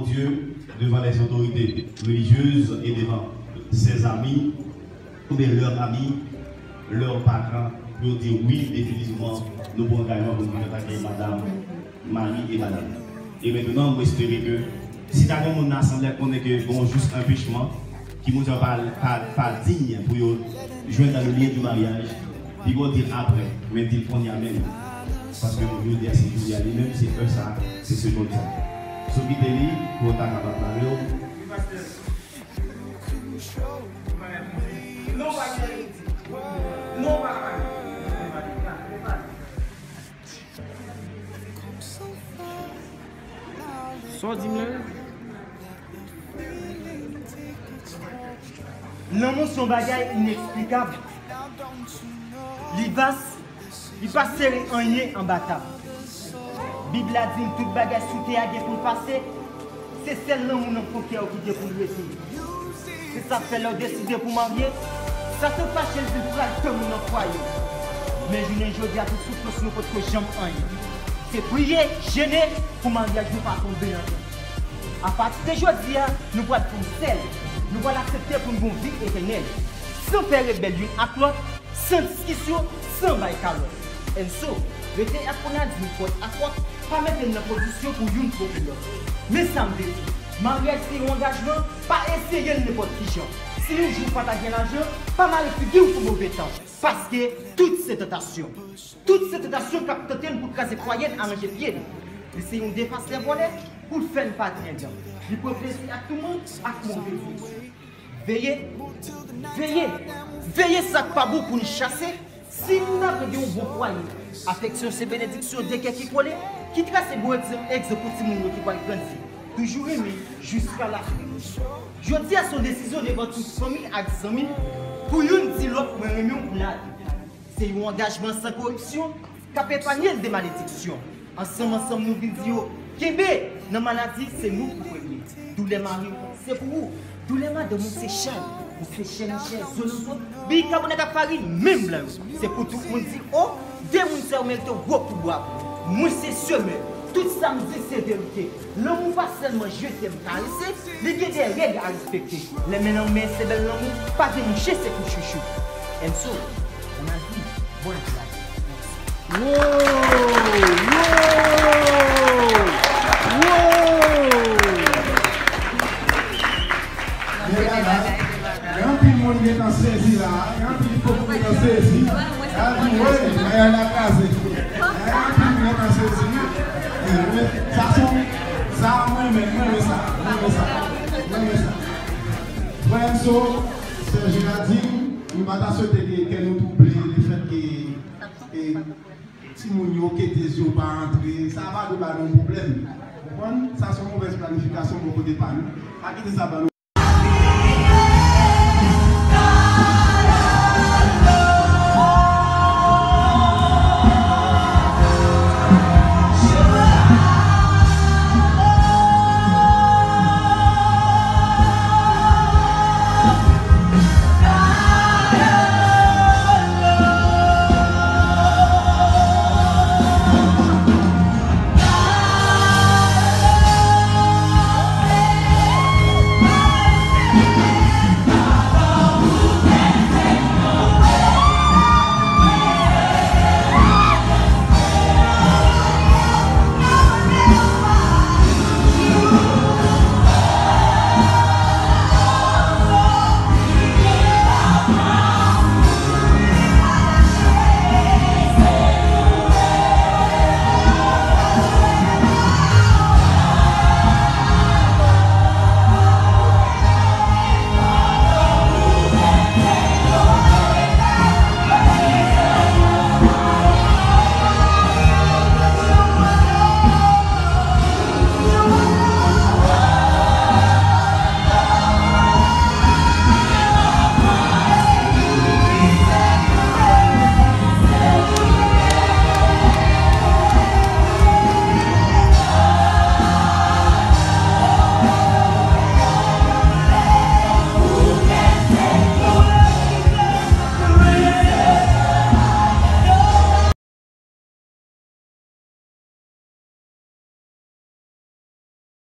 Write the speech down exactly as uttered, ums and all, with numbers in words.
Dieu, devant les autorités religieuses et devant ses amis, ou bien leurs amis, leurs parents, pou yo di wi, definitivman, nou pran angajman pou nou vin atake madanm, mari e madanm. E mentnan, mwen espere ke si ta gen moun nan asanble a konnen ke gen yon jis anpechman, ki moun sa pa, pa, pa diy pou yo jwenn dans le lien du mariage, li gon di l apre, men di l kounye a menm. Paske nou jodi a se jounen li menm, se è sa, se segonn sa. So kite li pou w ta kapab pale w. Sa w di m la? Lanmou se yon bagay ineksplikab. Li vas, li pa sere anyen anba tab. Bib la di n tout bagay sou tè a gen pou l pase. Se sèl lanmou nan fon kè w ki gen pou l rete. Se sa k fè lè w deside pou w marye, sa te fache l di l pral tann ou nan fwaye. Men jounen jodi a, tout soufrans nou potko janm anyen. Se priye, jene pou maryaj nou pa tonbe anyen. Apati de jodi a, nou pral fanm sèl. Nou pral aksepte pou n gon vi etènèl. San fè rebèl youn ak lòt, san diskisyon, san bay kalòt. And so, rete ak Konadi kòd ak kòd, pa mete n nan pozisyon pou youn twoke lòt. Men sa m vle di, maryaj se yon angajman, pa eseye l nenpòt ki jan. Si yon jou w pa ta gen lajan, pa mare figi w pou move tan. Paske tout se tantasyon. Tout se tantasyon k ap tante n pou kraze fwaye n, aranje pye n. Li se yon defasè vòlè pou l fè n pa gen dan. Li pran plezi ak touman, ak move vye. Veye, veye, veye sa k pa bon pou n chase. Si nou ta vle gen yon bon fwaye, afeksyon se benediksyon de kè ki kole, ki trase bon egzanp, egzanp pou timoun yo ki pral grandi. Toujou renmen jiska lafen. Jodi a se yon desizyon devan tout fanmi ak zanmi pou youn di lòt mwen renmen w pou lavi. Se yon angajman san koripsyon k ap epanye n de malediksyon. Ansanm, ansanm, nou vin di yo, kenbe nan maladi, se nou pou premye. Doulè mari w, se pou ou. Doulè madanm ou, se chay. Ou se chè nan chè, zo nan zo. Bikabonèt ak farin, menm blan yo. Se pou tout moun di, o, de moun sa yo merite gwo kout bravo. Mwen se semè. Tout sa m di, se verite. Lanmou pa sèlman je t'aime karese, li gen de règ a respekte. Lè men nan men se bèl lanmou, pa gen mouche se pou chouchou. And so, on a dit, bon la. Wow! Wow! Wow! Gen anpil moun gentan sezi la, gen anpil fo moun gentan sezi. Y ap di, wi, maryaj la kraze. Gen anpil moun gentan sezi. Sa se, sa mwen renmen, mwen renmen sa, mwen renmen sa, mwen renmen sa. Frè Enso, sè Jeradin, nou pa ta swete ke kè nou twouble lefèt ke, e, timoun yo, ketez yo pa antre, sa pa dwe ba nou pwoblèm. Konprann? Sa se yon movèz planifikasyon bò kote pa nou. Pa kite sa ba nou